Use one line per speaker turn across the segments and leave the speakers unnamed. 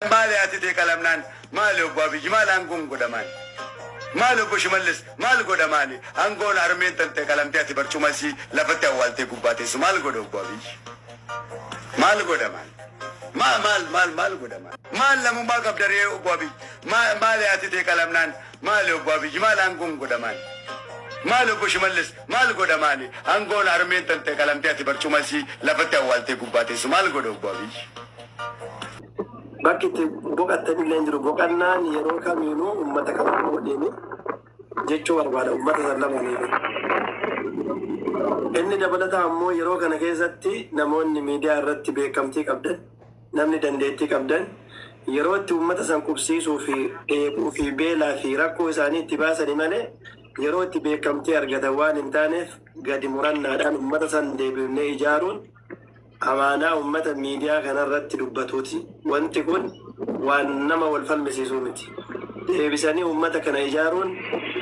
Maali haati tee qalamnaan maali obbo Abiyyi maal aangoon godha maali? Maali obbo Shimallis maal godha maali? Aangoon harmeen tantee qalamtee ati barcuma isii lafatti awwaaltee gubbaa teessu maal godha obbo Abiyyi? Maal godha maali? Maal maal maal maal godha maali? Maal lamummaa qabda ree obbo Abiyyi? Maali haati tee qalamnaan maali obbo Abiyyi maal aangoon godha maali? Maali obbo Shimallis maal godha maali? Aangoon harmeen tantee qalamtee ati barcuma isii lafatti awwaaltee gubbaa teessu maal godha obbo Abiyyi?
Bakki itti boqattan illee hin jiru. Boqannaan yeroo kamiinuu uummata kana waliin jechuu barbaada uummata san lamaaniin. Inni dabalataa ammoo yeroo kana keessatti namoonni miidiyaa irratti beekamtii qabdan, namni dandeettii qabdan yeroo itti uummata san qubsiisuu fi dheebuu fi beelaa fi rakkoo isaanii itti baasani malee yeroo itti beekamtii argatan waan hin taaneef gadi murannaadhaan uummata san deebifnee ijaaruun amaanaa uummata miidiyaa kanarratti dubbatuuti. Wanti kun waan nama wal falmisiisuu miti. Deebisanii uummata kana ijaaruun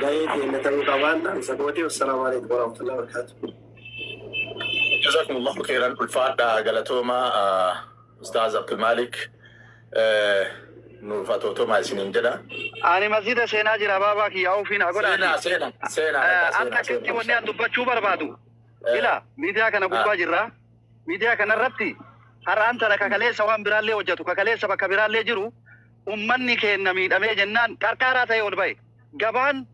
gahee keenya ta'uu qabaan dhaamsa kooti. Wassalaamu alaikum warahmatullahi wabarakatuh.
Jazakumullahu khairan, ulfaadha, galatooma Ustaaz Abdulmalik, nuuf atootomaa isiniin jedha.
Ani masjida seenaa jira, baabaa kiyya ofiin haa godhaati.
Seenaa, seenaa, seenaa, dhaqaa,
Akka
seenaa,
akkatti
seenaa.
wanni an dubbachuu barbaadu. Ila miidiyaa kana gubbaa jirra. Miidiyaa kana irratti har'aan tana kakaleessa waan biraallee hojjetu, kakaleessa bakka biraallee jiru, ummanni keenya miidhamee jennaan qarqaaraa ta'e ol ba'e. Gabaan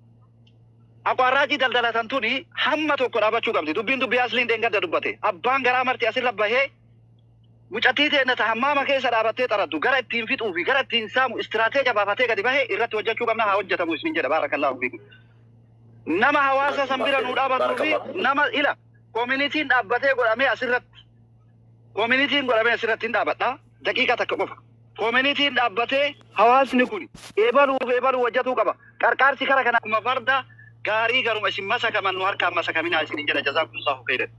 aqwaarraajii daldalatan tuni hamma tokko dhaabachuu qabdi. Dubbiin dubbii asliin dheengadda dubbate. Abbaan garaa marti asirra bahee mucattii teenna ta hammaama keessa dhaabattee xaraddu gara ittiin fixuu fi gara ittiin saamu istiraateeja baafatee gadi bahee irratti hojjechuu qabna, haa hojjetamu isin jedha. Baarakallaahu fiikum. Nama hawaasa san bira nuu dhaabatuu fi nama ila communityn dhaabbatee godhamee asirratti, communityn godhamee asirratti hin dhaabadha daqiiqaa takka qofa. Communityn dhaabbatee hawaasni kun eebaluuf eebaluu hojjetuu qaba. Qarqaarsi kara kana akkuma farda gaarii garuma isin masakaman nu harkaan masakaminaa isinin jedha. Jazaakumullahu khairan.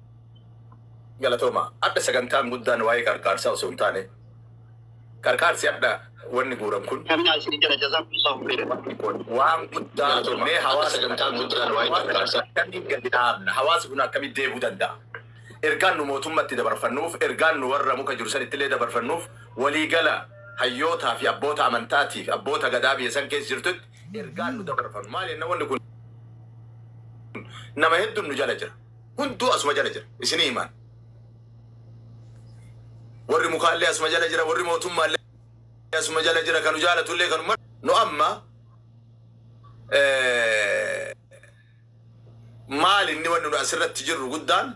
Galatooma. Adda sagantaan guddaan waa'ee qarqaarsaa osoo hin taane, qarqaarsi adda wanni guuran kun
Kaminaa isinin jedha. Jazaakumullahu khairan.
Waan guddaa mee hawaasa sagantaan guddaan waa'ee qarqaarsaa akkamiin gadi dhaabna, hawaasi kun akkamiin deebi'uu danda'a, ergaan nu mootummatti dabarfannuuf, ergaan nu warra muka jiru sanitti illee dabarfannuuf, waliigala hayyootaa fi abboota amantaatii fi abboota gadaa biyya san keessa jirtutti ergaan nu dabarfannu maali jenna? Wanni kun nama hedduun nu jala jira, hunduu asuma jala jira isinii himaan. Warri mukaallee asuma jala jira, warri mootummaallee asuma jala jira, kanu jaalatullee kanuma. Nu amma maal inni wanni nu asirratti jirru guddaan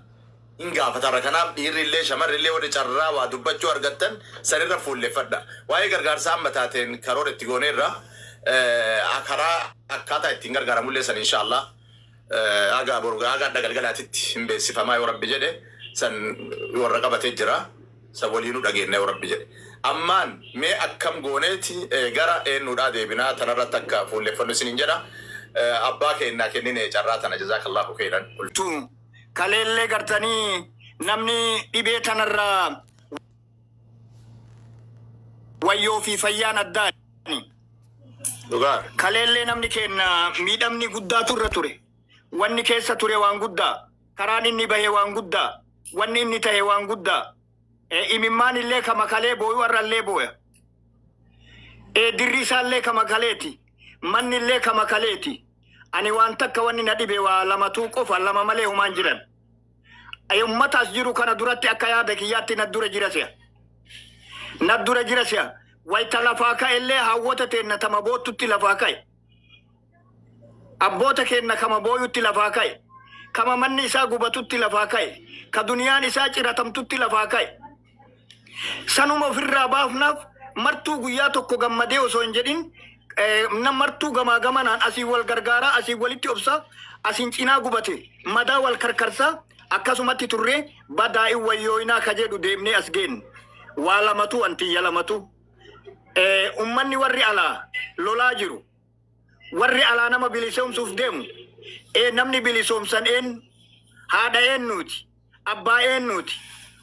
hin gaafatarra. Kanaaf dhiirri illee shamarri illee warri carraa waa dubbachuu argattan sanirra fuulleffadha. Waa'ee gargaarsaa amma taateen karoora itti gooneerra, karaa akkaataa ittiin gargaaramullee san inshaallah haga boru haga adda galgalaatitti hin beeksifamaa yoo Rabbi jedhe. San warra qabatee jira, san waliinuu dhageenya yoo Rabbi jedhe. Ammaan mee akkam gooneeti gara eenyuudhaa deebinaa tanarratti akka fuulleffannu isiniin jedha. Abbaa keennaa kennine carraa tana. Jazaakallahu khairan.
Tu kaleellee gartanii namni dhibee tanarraa wayyoo fi fayyaan addaani.
Dhugaa.
Kaleellee namni keenya miidhamni guddaatu irra ture. Wanni keessa ture waan guddaa. Karaan inni bahe waan guddaa. Wanni inni tahe waan guddaa. Imimmaan illee kama kalee booyu har'allee booya. Dirri isaallee kama kaleeti. Manni illee kama kaleeti. Ani waan takka wanni na dhibe waa lamatuu qofa, lama malee humaan jiran. Ummata as jiru kana duratti akka yaada kiyyaatti na dura jira si'a. Na dura jira si'a. Wayita lafaa ka'e illee hawwata teenna tama boottutti lafaa ka'e. Abboota keenna kama booyutti lafaa ka'e. Kama manni isaa gubatutti lafaa ka'e. Ka duniyaan isaa ciratamtutti lafaa ka'e. Sanuma ofirraa baafnaaf martuu guyyaa tokko gammadee osoo hin jedhin na martuu gamaa gamanaan asiin wal gargaaraa, asiin walitti obsaa, asiin cinaa gubate madaa wal karkarsaa akkasumatti turree badaa in wayyooyinaa ka jedhu deemnee as geenne. Waa lamatu wantiyya lamatu. Ummanni warri alaa lolaa jiru. Warri alaa nama bilisoomsuuf deemu. Namni bilisoomsan eenyu? Haadha eenyuuti? Abbaa eenyuuti?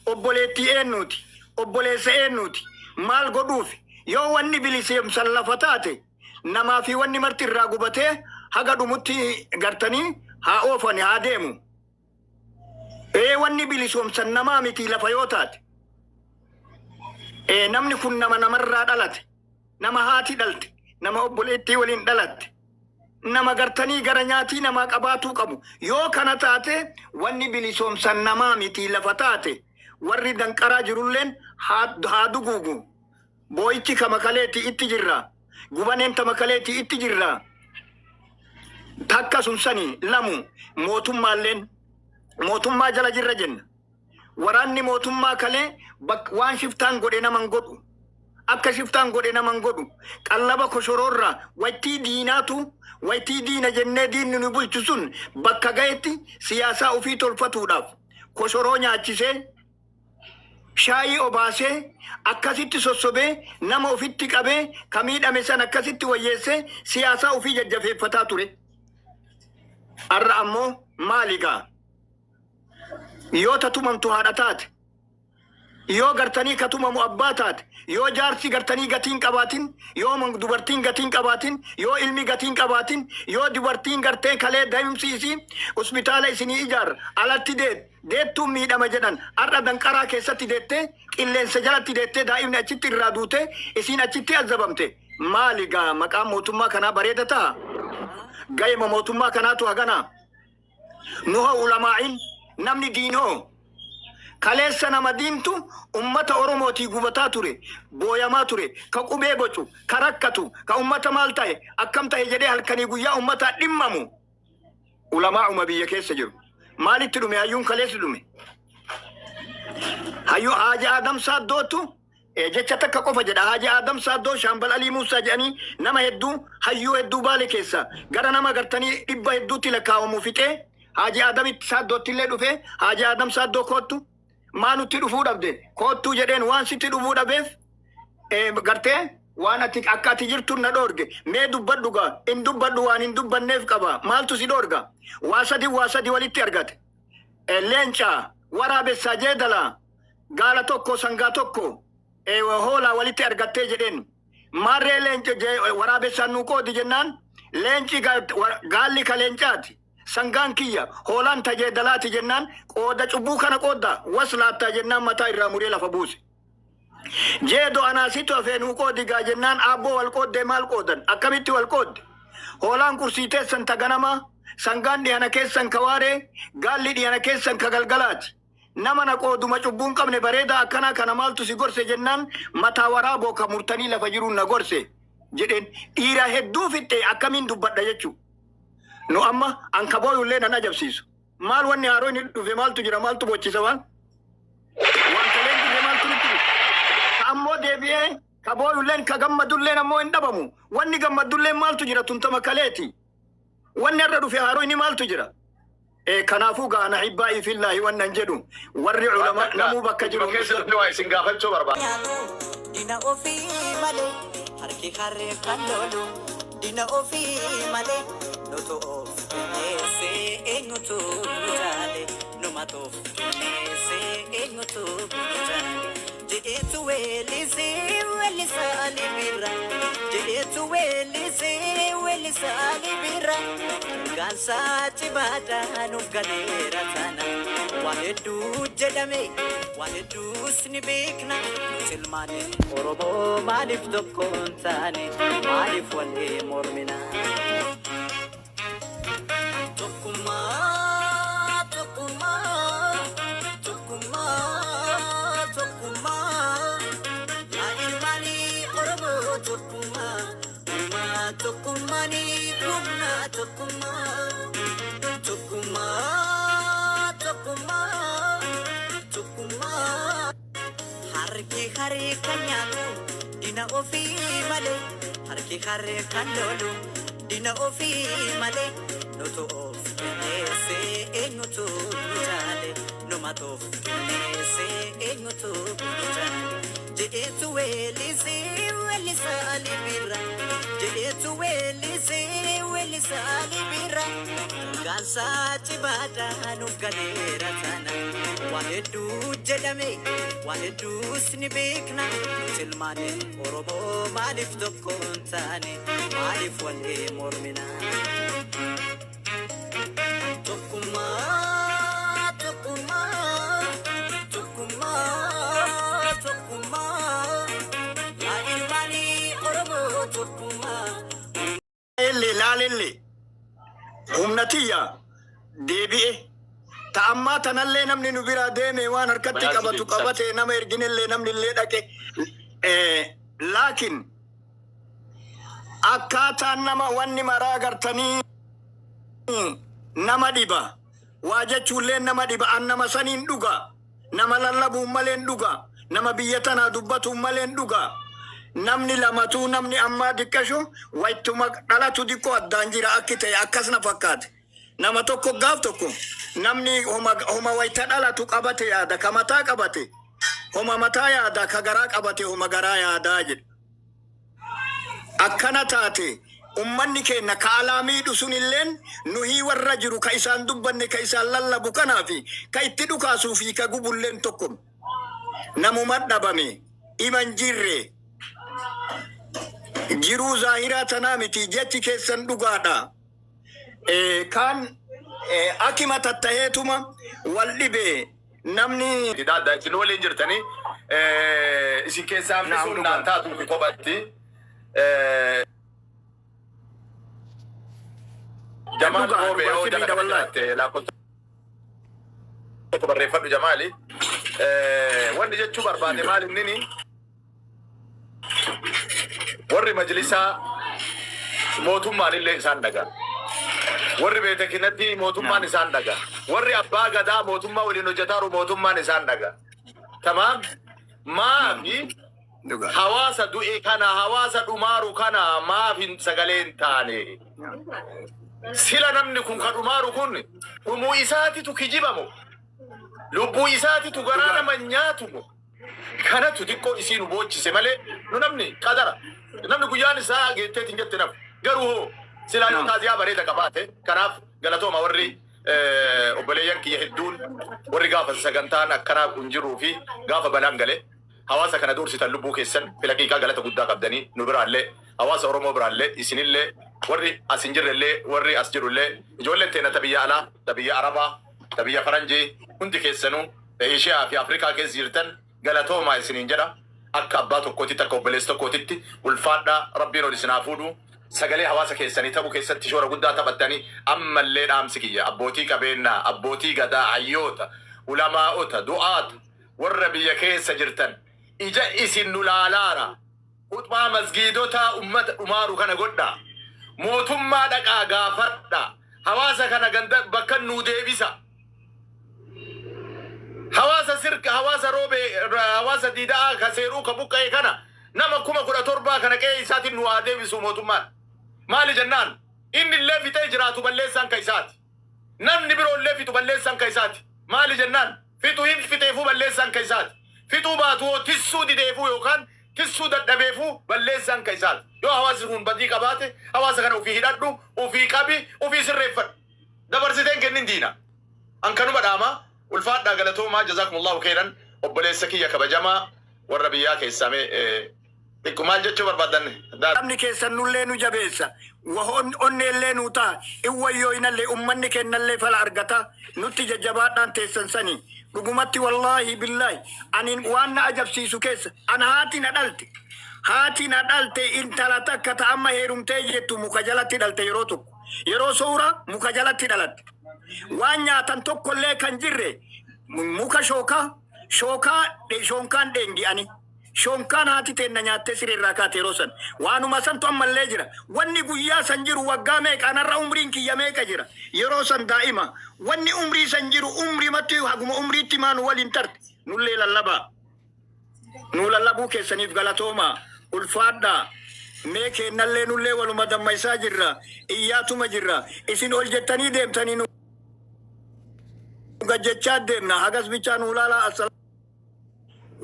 Obboleettii eenyuuti? Obboleessa eenyuuti? Maal godhuuf? Yoo wanni bilisoomsan lafa taate namaa fi wanni marti irraa gubatee haga dhumutti gartanii haa oofani haa deemu. Wanni bilisoomsan namaa miti lafa yoo taate. Namni kun nama namarraa dhalate. Nama haati dhalte, nama obboleettii waliin dhalatte, nama gartanii gara nyaatii namaa qabaatuu qabu. Yoo kana taate, wanni bilisoomsan namaa miti lafa taate, warri danqaraa jirulleen haa duguugu. Boo'ichi kama kaleeti itti jirra. Gubaneen tama kaleeti itti jirra. Takka sun sani. Lamu, mootummaalleen mootummaa jala jirra jenna. Waraanni mootummaa kalee waan shiftaan godhe naman godhu. Akka shiftaan godhe naman godhu. Qallaba koshoroorraa waytii diinaatu, waytii diina jennee diinni nu bulchu sun bakka gahetti siyaasaa ofii tolfatuudhaaf koshoroo nyaachisee, shaayii obaasee, akkasitti sossobee, nama ofitti qabee, ka miidhame san akkasitti wayyeessee siyaasaa ofii jajjafeeffataa ture. Har'a ammoo maali gaa? Yoo ta tumamtu haadha taate, yoo gartanii ka tumamu abbaa taate, yoo jaarsi gartanii gatiin qabaatin, yoo dubartiin gatiin qabaatin, yoo ilmi gatiin qabaatin, yoo dubartiin gartee kalee da'imsi isii hospitaala isinii ijaar alatti deettuun miidhama jedhan, har'a danqaraa keessatti deettee, qilleensa jalatti deettee, daa'imni achitti irraa duute, isiin achitti azabamte. Maali gaa maqaan mootummaa kanaa bareeda ta'a? Ga'ima mootummaa kanaatu haganaa? Nuha ulamaa'in namni diinoo kaleessa nama diintu ummata Oromootii gubataa ture, booyamaa ture, ka qubee bocu, ka rakkatu, ka ummata maal ta'e, akkam ta'e jedhee halkanii guyyaa ummataa dhimmamu ulamaa'uma biyya keessa jiru. Maalitti dhume hayyuun kaleessi dhume? Hayyuu Haaji Adam Saaddootu jecha takka qofa jedha. Haaji Adam Saaddoo, Shaambal Alii Muusaa jedhanii nama hedduu, hayyuu hedduu Baale keessa gara nama gartanii dhibba hedduutti lakkaa'amu fixee Haaji Adamitti Saaddootti illee dhufee, "Haaji Adam Saaddoo, koottu, maa nutti dhufuu dhabde? Koottuu," jedheen. Waan sitti dhufuu dhabeef gartee waan ati akka ati jirtu na dhoorge. Mee dubbadhu gaa. Hin dubbadhu, waan hin dubbanneef qaba. Maaltu si dhoorga? Waa sadi, waa sadi walitti argate. Leenca, waraabessaa, jeedala, gaala tokko, sangaa tokko, hoolaa walitti argattee jedheen. Maarree leenca waraabessaan nuu qoodi jennaan, leenci gaalli ka leencaati, sangaan kiyya, hoolaan ta jeedalaati jennaan, qooda cubbuu kana qoodda was laattaa jennaan, mataa irraa muree lafa buuse. Jeedo anaasitu hafee, nuu qoodi gaa jennaan, aabboo wal qooddee maal qoodan? Akkamitti wal qoodde? Hoolaan qursii teessan ta ganamaa, sangaan dhihana keessan ka waaree, gaalli dhihana keessan ka galgalaati. Nama na qooduma cubbuun qabne bareedaa akkanaa kana maaltu si gorse jennaan, mataa waraaboo ka murtanii lafa jiruun na gorse jedheen. Dhiira hedduu fixxe, akkamiin dubbadha jechuu. Nu amma an ka booyullee nan ajabsiisu. Maal wanni haaroo inni dhufe? Maaltu jira? Maaltu bochisa? Waan kaleen jirre maaltu nutti dhufe? Ka ammoo deebi'ee ka booyulleen ka gammadulleen ammoo hin dhabamu. Wanni gammaddulleen maaltu jira? Tuntama kaleeti. Wanni har'a dhufe haaroo inni maaltu jira? Kanaafuu gaa na hibbaa'i fillaahi wannan jedhu warri ulama namuu bakka jiru.
Keessa dhufee waa isin gaafachuu barbaada.
Nyaatu dina ofii malee, harki harree kan lolu dina ofii malee. Nutu of qinneessee, eenyutu nu jaale? Numatu of qinneessee, eenyutu nu jaale? Jedheetu weellisee weellisaa Libira, jedheetu weellisee weellisaa Libira. Ergaansaa cimaadha, nuuf galeera taana. Waan hedduu jedhame, waan hedduus ni beekna. Nuti ilmaan Oromoo maaliif tokko hin taane? Maaliif walii mormina? Tokkummaa, tokkummaa, tokkummaa, tokkummaa. Yaa ilmaanii Oromoo, tokkummaa, uumaa tokkummaanii humna tokkummaa. Tokkummaa, tokkummaa, tokkummaa. Harki haree kan nyaatu dina ofii malee, harki haree kan lolu dina ofii malee. Nutu of qinneessee, eenyutu nu jaale? Numatu of qinneessee, eenyutu nu jaale? Jedheetu weellisee weellisaa Libira, jedheetu weellisee weellisaa Libira. Ergaansaa cimaadha, nuuf galeera taana. Waan hedduu jedhame, waan hedduus ni beekna. Nuti ilmaan Oromoo maaliif tokko hin taane? Maaliif walii mormina? Tokkummaa, tokkummaa, tokkummaa, tokkummaa. Yaa ilmaanii Oromoo.
Yaalellee humna tiyya deebi'e. Ta ammaa tanallee namni nu biraa deeme waan harkatti
Bayaasi
qabatu
deebisaa.
qabate, nama erginellee namni illee dhaqe. Laakiin akkaataan nama wanni maraa gartanii nama dhiba, waa jechuullee nama dhiba. An nama saniin dhuga, nama lallabuun maleen dhuga, nama biyya tanaa dubbatuun maleen dhuga. Namni lamatuu, namni ammaa diqqashu waytuma dhalatu diqqoo addaan jira akki ta'e akkas na fakkaate. Nama tokko gaaf tokko namni homa homa wayta dhalatu qabate yaada, ka mataa qabate homa mataa yaada, ka garaa qabate homa garaa yaadaa jedhe. Akkana taate ummanni keenya ka alaa miidhu sun illeen nuhii warra jiru ka isaan dubbanne, ka isaan lallabu kanaafi ka itti dhukaasuu fi ka gubulleen tokko. Namuma dhabame iman jirre jiruu zaahiraa tanaa miti. Jechi keessan dhugaadha. Kaan akima tattaheetuma wal dhibe namni.
Adda isin waliin jirtanii isin keessaa hambisuun naan taatu fi kophatti. Jamaal
Dhugaa
Roobee
dhugaa
yoo jala
sirriidha
kana
wallaahi.
jiraatte lakkoofsa tokko barreeffadhu, Jamaali. Wanni jechuu barbaade maal innini, warri majlisaa mootummaan illee isaan dhaga. Warri beetekinatti mootummaan isaan dhaga. Warri abbaa gadaa mootummaa waliin hojjetaaru mootummaan isaan dhaga. Tamaam, maafi hawaasa du'e kana, hawaasa dhumaaru kana maaf hin sagalee hin taane? Sila namni kun ka dhumaaru kun dhumuu isaatitu kijibamu, lubbuu isaatitu garaa nama nyaatumu? Kanatu xiqqoo isii nu boochise malee nu namni qadara, namni guyyaan isaa geetteetiin jette nafu. Garuu hoo silaa yoo taaziyaa bareeda qabaate. Kanaaf galatooma warri obboleeyyan kiyya hedduun, warri gaafa sagantaan akkanaa kun jiruu fi gaafa balaan gale hawaasa kana dursitan, lubbuu keessan filaqiiqaa galata guddaa qabdanii. Nu biraallee, hawaasa Oromoo biraallee, isinillee, warri as hin jirrellee, warri as jirullee, ijoolleen teena ta biyya alaa, ta biyya Arabaa, ta biyya Faranjii, hundi keessanuu Eeshiyaa fi Afrikaa keessa jirtan galatoomaa isiniin jedha. Akka abbaa tokkootitti, akka obboleessa tokkootitti ulfaadhaa. Rabbiin ol isin haa fuudhu. Sagalee hawaasa keessanii ta'uu keessatti shoora guddaa taphattanii. Ammallee dhaamsi kiyya abbootii qabeenyaa, abbootii gadaa, hayyoota, ulamaa'ota, du'aata, warra biyya keessa jirtan, ija isin nu laalaara. Khutbaa masgiidotaa ummata dhumaaru kana godhaa. Mootummaa dhaqaa gaafadhaa. Hawaasa kana ganda bakka nuu deebisa. Hawaasa sirka, hawaasa Roobee, hawaasa Diida'aa ka seeruu ka buqqa'e kana, nama 17,000 kana qe'ee isaatiin nu haa deebisu mootummaan. Maali jennaan, inni illee fixee jiraatu balleessaan ka isaati. Namni biroo illee fixu balleessaan ka isaati. Maali jennaan, fixu hin fixeefuu balleessaan ka isaati. Fixuu baatu hoo tissuu dideefuu yookaan tissuu dadhabeefuu balleessaan ka isaati. Yoo hawaasni kun badii qabaate, hawaasa kana ofii hidhadhu, ofii qabi, ofii sirreeffadhu. Dabarsiteen kennin diina. An kanuma dhaama. Ulfaadhaa, galatoomaa, jazakumullahu khairan. Obboleessa kiyya kabajamaa warra biyyaa keessaa mee xiqqoo maal jechuu barbaadan?
Sabni keessan nullee nu jabeessa. Onneellee nu ta'a. Iwwayyooyinallee ummanni kennallee fala argata. Nutti jajjabaadhaan teessan sanii. Dhugumatti, wallaahi billaahi, ani waan na ajabsiisu keessa ana haati na dhalte. Haati na dhalte intala takka ta amma heerumtee jettu muka jalatti dhalte yeroo tokko. Yeroo soora muka jalatti dhalatte. Waan nyaatan tokkollee kan jirre, muka shookaa shookaa shoonkaan dheengi'anii. Shoonkaan haati teenna nyaattee siree irraa kaate yeroo san. Waanuma santu ammallee jira. Wanni guyyaa san jiru waggaa meeqa, anarra umriin kiyya meeqa jira. Yeroo san daa'ima. Wanni umrii san jiru umrimatti haguma umriitti maanu waliin tarte. Nullee lallabaa. Nu lallabuu keessaniif galatoomaa. Ulfaadhaa. Mee keennallee nullee waluma dammaysaa jirra. Iyyaatuma jirra. Isin ol jettanii deemtanii nu gajjechaa deemna. Hagas bichaa nu ilaalaa. Assalaam.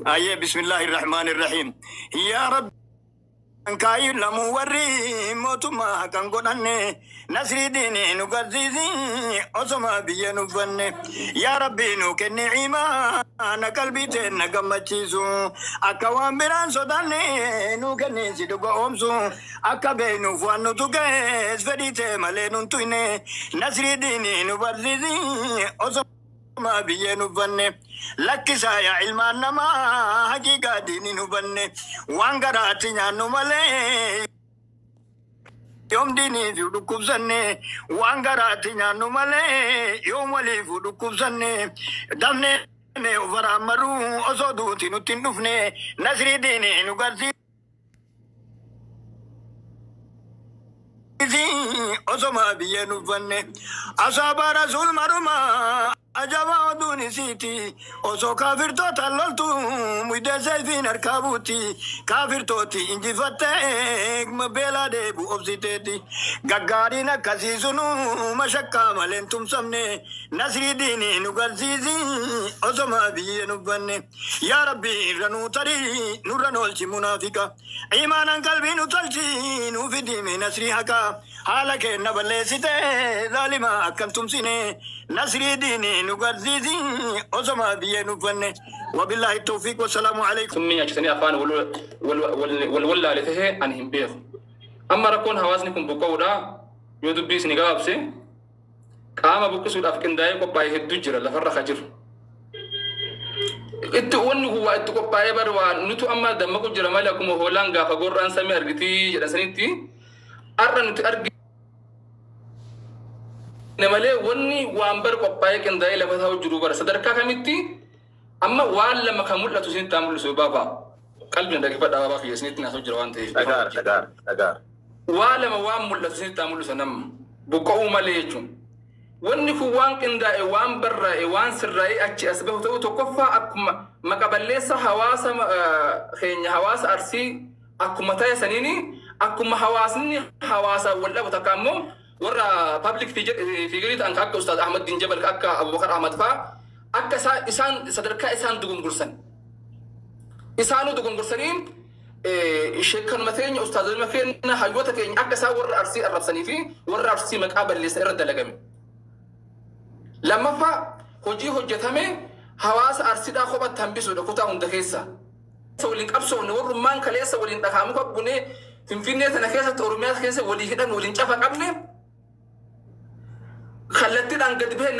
Ayyee, bismillaahi rahmaani rahiim. Yaa Rabbi, kaayi lamuu warri mootummaa kan godhanne, nasrii diinii nu garsiisi osoma biyya nu banne. Yaa Rabbi, nu kenni imaana qalbii teenna gammachiisu, akka waan biraan sodaanne nu kenni si dhuga oomsu, akka beeknuuf waan nu tuqees fedhii tee malee nun tuyne, nasrii diinii nu barsiisi osoma biyyee nu banne. Lakkisaa yaa ilmaan namaa, haqiiqaa diinii nu banne, waan garaatti nyaannu malee. Yoom diiniif dhukkubsanne, waan garaatti nyaannu malee yoom waliif dhukkubsanne, dafne ofaraan maruu osoo duuti nutti hin dhufne, nasrii diinii nu garsiisi osoma biyyeen uffanne. Asaabaa rasuul marumaa ajaba oduun isiiti, osoo kaafirtoota loltu muydee seefiin harkaa buuti, kaafirtooti injifattee beelaa deebu obsiteeti. Gaggaariin akkasii sunu mashakkaa malee hin tumsamne, nasrii diinii nu garsiisi osoma biyyeen uffanne. Yaa Rabbi, irra nuu tarii, nurra noolchi munaafiqa, imaanan qalbii nu tolchi, nuu fidime nasrii haqaa. Haala keenna balleessite zaalima akkan tumsine, nasrii diinii nu garsiisi osoma biyyeen uffanne. Wabillaahi tawfiiq, wassalaamu alaikum.
Summii nyaachisanii afaan wal wallaale tahee ani hin beeku. Amma rakkoon hawaasni kun buqqa'uudha. Yoo dubbii isin gabaabse, qaama buqqisuudhaaf qindaa'ee qophaa'e hedduu jira lafarra ka jiru. Itti wanni kun waa itti qophaa'ee bar, waa nutu amma dammaqu jira malee, akkuma hoolaan gaafa gorraan samii argitii jedhan sanitti har'a nuti argine malee, wanni waan bar qophaa'ee qindaa'ee lafa taa'u jiru bara sadarkaa kamitti. Amma waan lama kan mul'atu isinitti haa mul'isu. Baabaa, qalbiin dhaggeeffadhaa, baabaa kiyya, isinitti naasoo jira waan ta'eef.
Dhagaara, dhagaara, dhagaara.
Waa lama waan mul'atu isinitti haa mul'isu. Nama buqqa'uu malee jechuun. Wanni kun waan qindaa'e, waan barraa'e, waan sirraa'ee achi as bahu ta'uu. Tokkoffaa, akkuma maqa balleessa hawaasa keenya, hawaasa Arsii, akkuma ta'e saniini, akkuma hawaasni hawaasa wal dhabu takka ammoo warra public figure ta'an, akka Ustaaz Ahmad Din Jabal, akka Abubakar Ahmad fa'aa, akka isaan sadarkaa isaan dogongorsan, isaanuu dogongorsanii sheekkanuma teenya, ustaazota keenya, hayyoota keenya, akka isaan warra Arsii arrabsanii fi warra Arsii maqaa balleessan irra dalagame. Lammaffaa, hojii hojjetame hawaasa Arsiidhaa kophatti hambisuudha kutaa hunda keessa. Waliin qabsoofne, warrummaan kaleessa waliin dhakaa muka bunee Finfinnee tana keessatti, Oromiyaa keessa walii hidhan, waliin cafa qabne, kallattiidhaan gadi bahee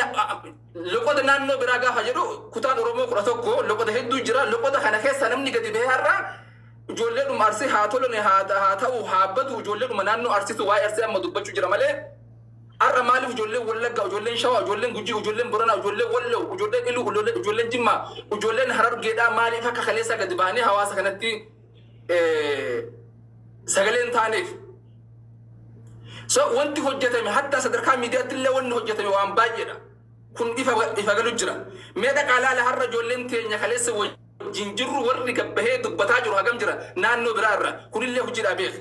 loqoda naannoo biraa gaafa jedhu, kutaan Oromoo 11 loqoda hedduu jira. Loqoda kana keessa namni gadi bahee har'a ijoolleedhuma Arsii haa tolone, haa ta'u, haa badu, ijoolleedhuma naannoo Arsiitu waa'ee Arsii amma dubbachuu jira malee, har'a maaliif ijoolleen Wallaggaa, ijoolleen Shawaa, ijoolleen Gujii, ijoolleen Boranaa, ijoolleen Walloo, ijoolleen Iluu, ijoolleen Jimmaa, ijoolleen Harargeedhaa maaliif akka kaleessaa gadi bahanii hawaasa kanatti sagaleen taaneef? So wanti hojjetame, hatta sadarkaa miidiyaatti illee wanni hojjetame waan baay'eedha. Kun ifa ifa galu jira. Mee dhaqaa laala, har'a ijoolleen teenya kaleessa wajjin jirru warri gabbahee dubbataa jiru hagam jira naannoo biraa irra? Kunillee hojiidhaa beeka.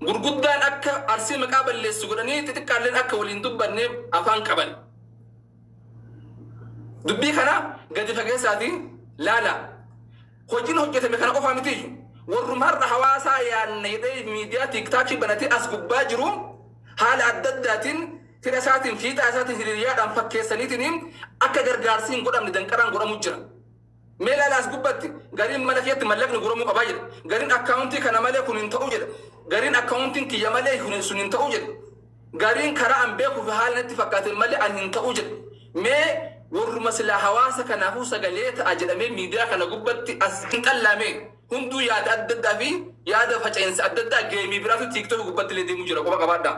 Gurguddaan akka Arsii maqaa balleessu godhanii, xixiqqaalleen akka waliin dubbanne afaan qaban. Dubbii kana gadi fageessaatii laala. Hojiin hojjetame kana qofaa miti. Warruma har'a hawaasaa yaadna jedhee miidiyaa TikTokii banatee as gubbaa jiru, haala adda addaatiin fira isaatiin, fiixaa isaatiin, hiriyyaadhaan fakkeessaniitiin akka gargaarsi hin godhamne danqaraan godhamu jira. Mee laala, as gubbatti gariin mana keetti mallaqni guuramuu qabaa jedha. Gariin akkaawuntii kana malee kun hin ta'u jedha. Gariin akkaawuntiin kiyya malee sun hin ta'u jedha. Gariin karaa an beekuu fi haala natti fakkaate malee an hin ta'u jedha. Mee warruma silaa hawaasa kanaafuu sagalee ta'a jedhamee miidiyaa kana gubbatti as hin xallaame, hunduu yaada adda addaa fi yaada faca'insa adda addaa geemii biraatu TikTok gubbatti illee deemuu jira, quba qabaadhaa.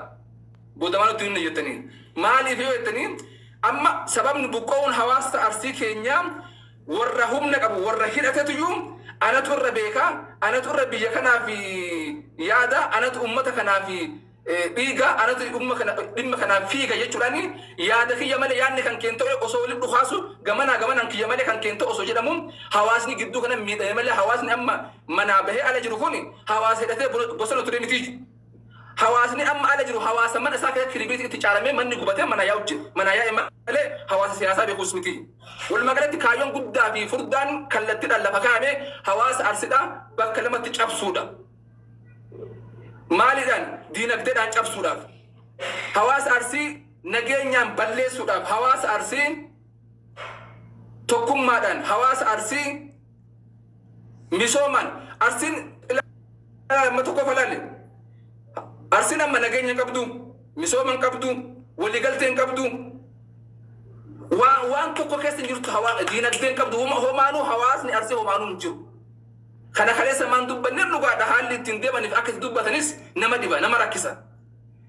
Booda maal nutti hinne jettanii? Maaliif yoo jettanii, amma sababni buqqa'uun hawaasa Arsii keenyaa, warra humna qabu, warra hidhatetuyyuu anatu irra beekaa, anatu irra biyya kanaaf yaada, anatu ummata kanaaf dhiiga, anatu dhimma kana dhimma kanaaf fiiga jechuudhaan, yaada kiyya malee yaadni kan keen ta'e osoo walitti dhukaasu, gamanaa gamanaan kiyya malee kan keen ta'e osoo jedhamu, hawaasni gidduu kana miidhame malee, hawaasni amma manaa bahee ala jiru kun hawaasa hidhatee bosona ture miti. Hawaasni amma ala jiru hawaasa mana isaa keessatti kiribiitii itti caalamee, manni gubatee mana yaa'u jira. Mana yaa'e malee hawaasa siyaasaa beekuus miti. Walumaa galatti kaayyoon guddaa fi furdaan kallattiidhaan lafa kaa'ame hawaasa Arsidhaa bakka lamatti cabsuudha. Maaliidhaan? Diinagdeedhaan cabsuudhaaf. Hawaasa Arsii nageenyaan balleessuudhaaf, hawaasa Arsii tokkummaadhaan, hawaasa Arsii misoomaan. Arsiin amma tokko falaale. Arsiin amma nageenya hin qabdu, misooma hin qabdu, waliigaltee hin qabdu. Waan tokko keessa hin jirtu, diinagdee hin qabdu, homaanuu hawaasni Arsii homaanuu hin jiru. Kana kaleessa maan dubbanne dhugaadha haalli ittiin deemaniif akka itti dubbatanis nama dhiba nama rakkisa.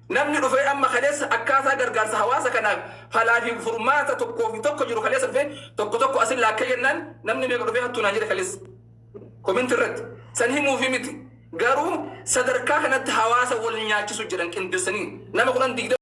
Namni dhufee amma kaleessa akkaataa gargaarsa hawaasa kanaaf falaa fi furmaata tokkoo fi tokko jiru kaleessa dhufee tokko tokko asin laakkee jennaan namni meeqa dhufee hattuu naan jedhe kaleessa. Comment irratti san himuufi miti. Garuu sadarkaa kanatti hawaasa wal nyaachisu jedhan qindeessanii nama 10 20.